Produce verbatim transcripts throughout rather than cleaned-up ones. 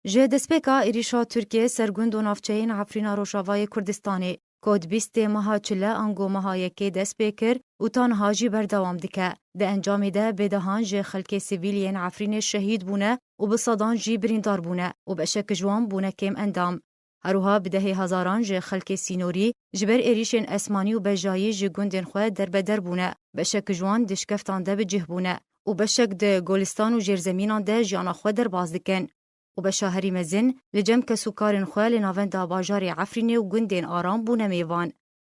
Ji destpêka êrîşa Tirkiyê ser gund û navçeyên Efrîna Rojavayê Kurdistanê, ku di bîstê meha çile ango meha yekê dest pê kir û ta niha jî berdewam dike, di encamê de bêdehan ji xelkê sivîl yên Efrînê şehîd bûne û bi sedan jî birîndar bûne û beşek ji wan bûne kêm endam. Her wiha bi dehê hezaran ji xelkê sînorî ji ber êrîşên esmanî û bejayî ji gundên xwe derbeder bûne, beşek ji wan di şikeftan de bi cih bûne û beşek di golistan û jêrzemînan de jiyana xwe derbas dikin. Û beşa herî mezin li cem kesûkarên xwe li navenda bajarê Efrînê û gundên aram bûne mêvan.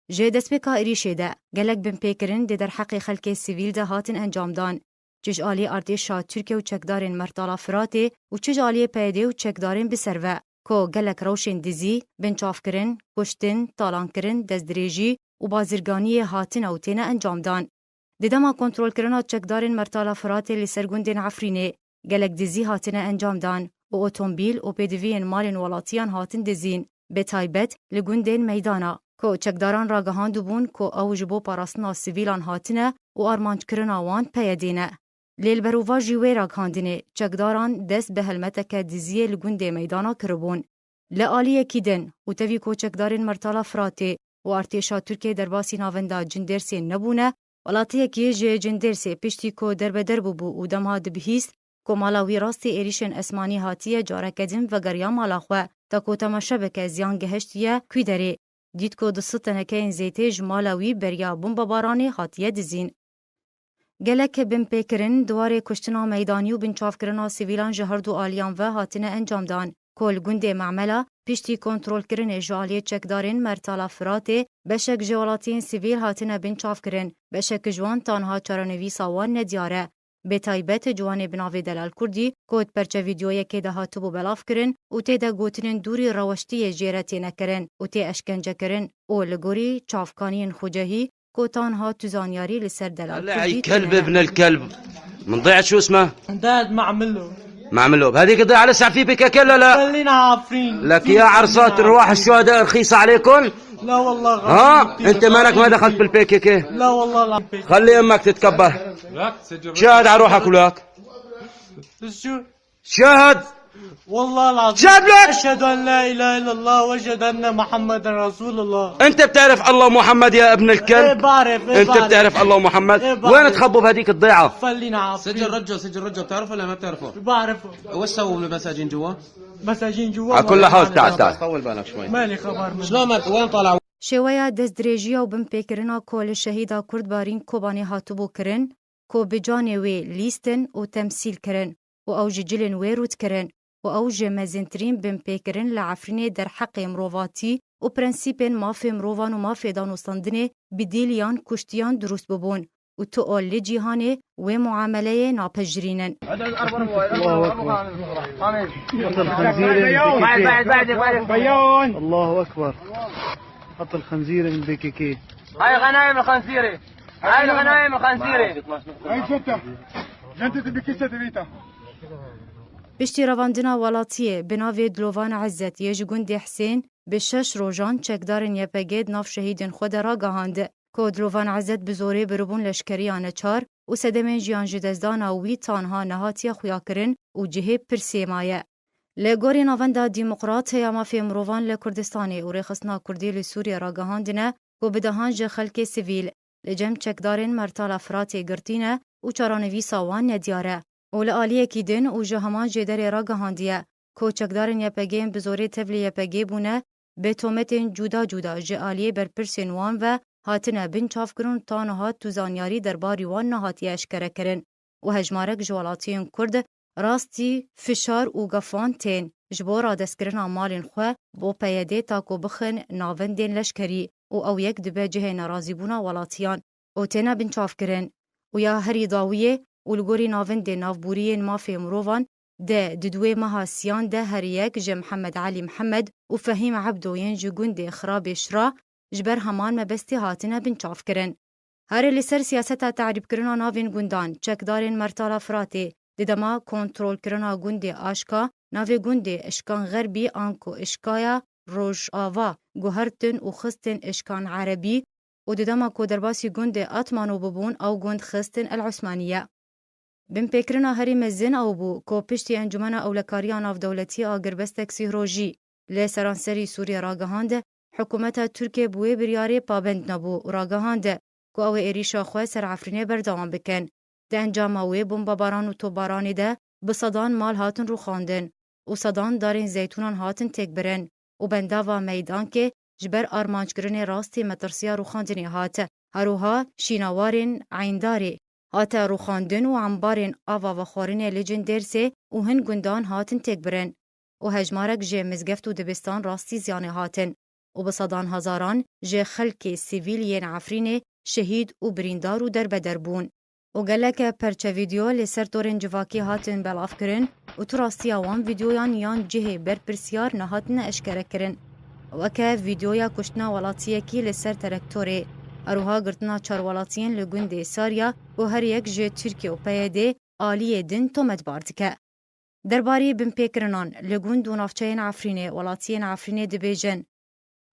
Ji destpêka êrîşê de gelek binpêkirin di derheqê xelkê sivîl de hatin encamdan. Çi ji aliyê artêşa Tirkiye û çekdarên Mertala Firatê û çi ji aliyê P Y D û çekdarên bi ser ve, ku gelek rewşên dizî, binçavkirin, kuştin, talankirin, destdirêjî û bazirganiyê hatine û têne encamdan. Di dema kontrolkirina çekdarên Mertala Firatê li ser gundên Efrînê, gelek dizî hatine encamdan û otomobîl û pêdiviyên malên welatiyan hatin dizîn, bi taybet li gundên meydana, ku çekdaran ragihandibûn ku ew ji bo parastina sivîlan hatine û armanckirina wan P Y D ne. Lê li berovajî wê ragihandinê, çekdaran dest bi helmeteke diziyê li gundê meydana kiribûn. Li aliyekî din û tevî ku çekdarên Mertala Firatê û artêşa Tirkiyê derbasî navenda Cindêrsê nebûne, welatiyekî ji Cindêrsê piştî ku derbeder bûbû û dema dibihîst ku mala wî rastî êrîşên esmanî hatiye careke din vegeriya mala xwe, ta ku temaşe bike ziyan gehiştiye kwî derê, dît ku du sed tenekeyên zêtê ji mala wî beriya bombebaranê hatiye dizîn. Gelek binpêkirin di warê kuştina meydanî û binçavkirina sivîlan ji her du aliyan ve hatine encamdan, ku li gundê Memela piştî kontrolkirinê ji aliyê çekdarên Mertala Firatê beşek ji welatiyên sivîl hatine binçavkirin, beşek ji wan ta niha çarenivîsa wan nediyar e. Bê taybet ciwanê bi navê Delal Kurdî, ku di perçe vîdyoyekê de hatibû belavkirin û tê de gotinên dûrî reweştiyê jê re têne kirin û tê eşkencekirin û li gorî çavkaniyên xucehî, ku ta niha tu zanyarî li ser Delal Kurdî tîne. الكلب ابن الكلب. من ضيعة شو اسمه؟ انتهت معمله. معمله. بهذيك الضيعة لسه في بي كي كي لا لا؟ خلينا عافرين. لك يا عرصات، رواح الشهداء رخيصة عليكم؟ لا والله غالي. ها؟ انت مالك ما دخلت بالبي كي كي؟ لا والله لا. خلي امك تتكبر. شاهد على روحك ولاك. شو؟ شاهد. والله العظيم. شاهد لك. أشهد أن لا إله إلا الله وأشهد أن محمدا رسول الله. أنت بتعرف الله ومحمد يا ابن الكلب؟ إيه بعرف، إيه أنت بعرف. بتعرف الله ومحمد؟ إيه بعرف. وين تخبوا بهذيك الضيعة؟ خلينا عارفين. سجل رجا، سجل رجا، بتعرفه ولا ما بتعرفه؟ بعرفه. وش سووا بالمساجين جوا؟ مساجين جوا. على كل حال، تعال، تعال. طول بالك شوي. مالي خبر منه. شلون ما، وين طلعوا؟ Şêweya destdirêjiya û binpêkirina ku li şehîda Kurd Barîn Kobanê hatibû kirin, ku bi canê wê lîstin û temsîl kirin û ew ji cilên wê rût kirin û ew ji mezintirîn binpêkirin li Efrînê derheqê mirovatî û prensîpên mafê mirovan û mafê danûstandinê bi dîl yan kuştiyan dirûst bibûn û tu ol li cîhanê wê muameleyê napejirînin. الله أكبر. قتل خنزير. الله أكبر. قتل خنزير من بي كي كي. هاي غنايم الخنزيري. هاي الغنايم الخنزيري. هاي ستة. جنتة بكيسة دبيتا. Piştî revandina welatiyê bi navê Dilovan Ezzet yê ji gundê Hisên bi şeş rojan çekdarên Y P G di nav şehîdên xwe de ragihand, ku Dilovan Ezzet bi zorê biribûn leşkeriya neçar û sedemên jiyan ji destdana wî ta niha nehatiye xuyakirin û cihê pirsê maye. Li gorî Navenda Demokrat ya Mafê Mirovan li Kurdistanê û Rêxistina Kurdî li Sûriyê ragihandine ku bi dehan ji xelkê sivîl li cem çekdarên Mertala Firatê girtî ne û çarenivîsa wan nediyar e û li aliyekî din û ji heman jêderê ragihandiye ku çekdarên Y P G'ên bi zorê tevlî Y P G bûne, bi tometên cuda cuda ji aliyê berpirsên wan ve hatine binçavkirin û ta niha tu zanyarî derbarî wan nehatiye eşkerekirin û hejmarek ji welatiyên Kurd rastî fişar û gefan tên ji bo radestkirina malên xwe bo P Y D ta ku bixin navendên leşkerî û ew yek dibe cihê nerazîbûna welatiyan û têne binçavkirin û ya herî dawiyê û li gorî navendên navbûriyên mafê mirovan de di duwê meha siyan de her yek ji Mihemed Elî Mihemed û Fehîm Ebdo yên ji gundê Xirabê Şira ji ber heman mebestê hatine binçavkirin. Herê li ser siyaseta te'rîbkirina navên gundan, çekdarên Mertala Firatê di dema kontrolkirina gundê Aşka, navê gundê Işkan Xerbî anku Işkaya Rojava guhertin û xistin Işkan Erebî û di dema ku derbasî gundê Atmano bibûn, ew gund xistin El Usmaniye. Binpêkirina herî mezin ew bû ku piştî Encûmena Ewlekariya Navdewletî a Girbestek Sîhrojî li seranserî Sûriyê ragihand, hikûmeta Tirkiyê bi wê biryarê pabend nebû û ragihand ku ew ê êrîşa xwe ser Efrînê berdewam bikin. Di encama wê bombebaran û topbaranê de bi sedan mal hatin rûxandin û sedan darên zeytûnan hatin têkbirin û bendava Meydankê ji ber armanckirinê rastî metirsiya rûxandinê hat. Her wiha şînawarên Eyndarê hate rûxandin û embarên ava vexwarinê li Cindêrsê û hin gundan hatin têkbirin û hejmarek ji mizgeft û dibistan rastî ziyanê hatin û bi sedan hezaran ji xelkê sivîl yên Efrînê şehîd û birîndar û derbeder bûn. Û gelek perçe vîdeo li ser torên civakî hatin belavkirin û tu rastiya wan vîdeoyan yan cihê berpirsiyar nehatine eşkerekirin. Weke vîdeoya kuştina welatiyekî li ser terektorê, her wiha girtina çar welatiyên li gundê Sarya ku her yek ji Tirkiye û P Y D aliyê din tometbar dike. Derbarî binpêkirinan li gund û navçeyên Efrînê, welatiyên Efrînê dibêjin,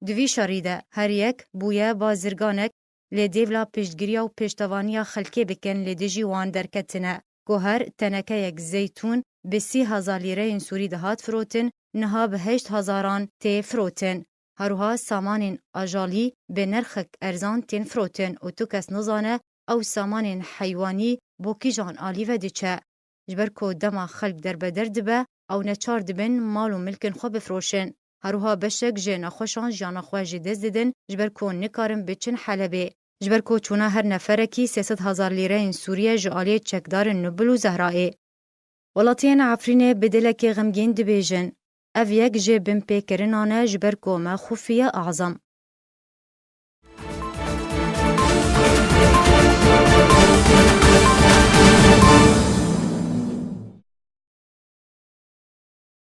di vî şerî de her yek bûye bazirganek lê dêvla piştgiriya û pêştevaniya xelkê bikin li dijî wan derketine ku her tenekeyek zeytûn bi sî hezar lîreyên Sûrî dihat firotin, niha bi heşt hezaran tê firotin. Her wiha samanên ajalî bi nirxek erzan tên firotin û tu kes nizane ew samanên heywanî bo kîjan alî ve diçe. Ji ber ku dema xelk derbeder dibe, ew neçar dibin mal û milkên xwe bifroşin. Her wiha beşek ji nexweşan jiyana xwe ji dest didin, ji ber ku nikarin biçin Helebê. Ji ber ku çûna her neferekî sê sed hezar lîreyên Sûriye ji aliyê çekdarên Nubil û Zehrayê. Welatiyên Efrînê bi dilekê xemgîn dibêjin, ev yek ji binpêkirinan e ji ber ku me xufiye azam.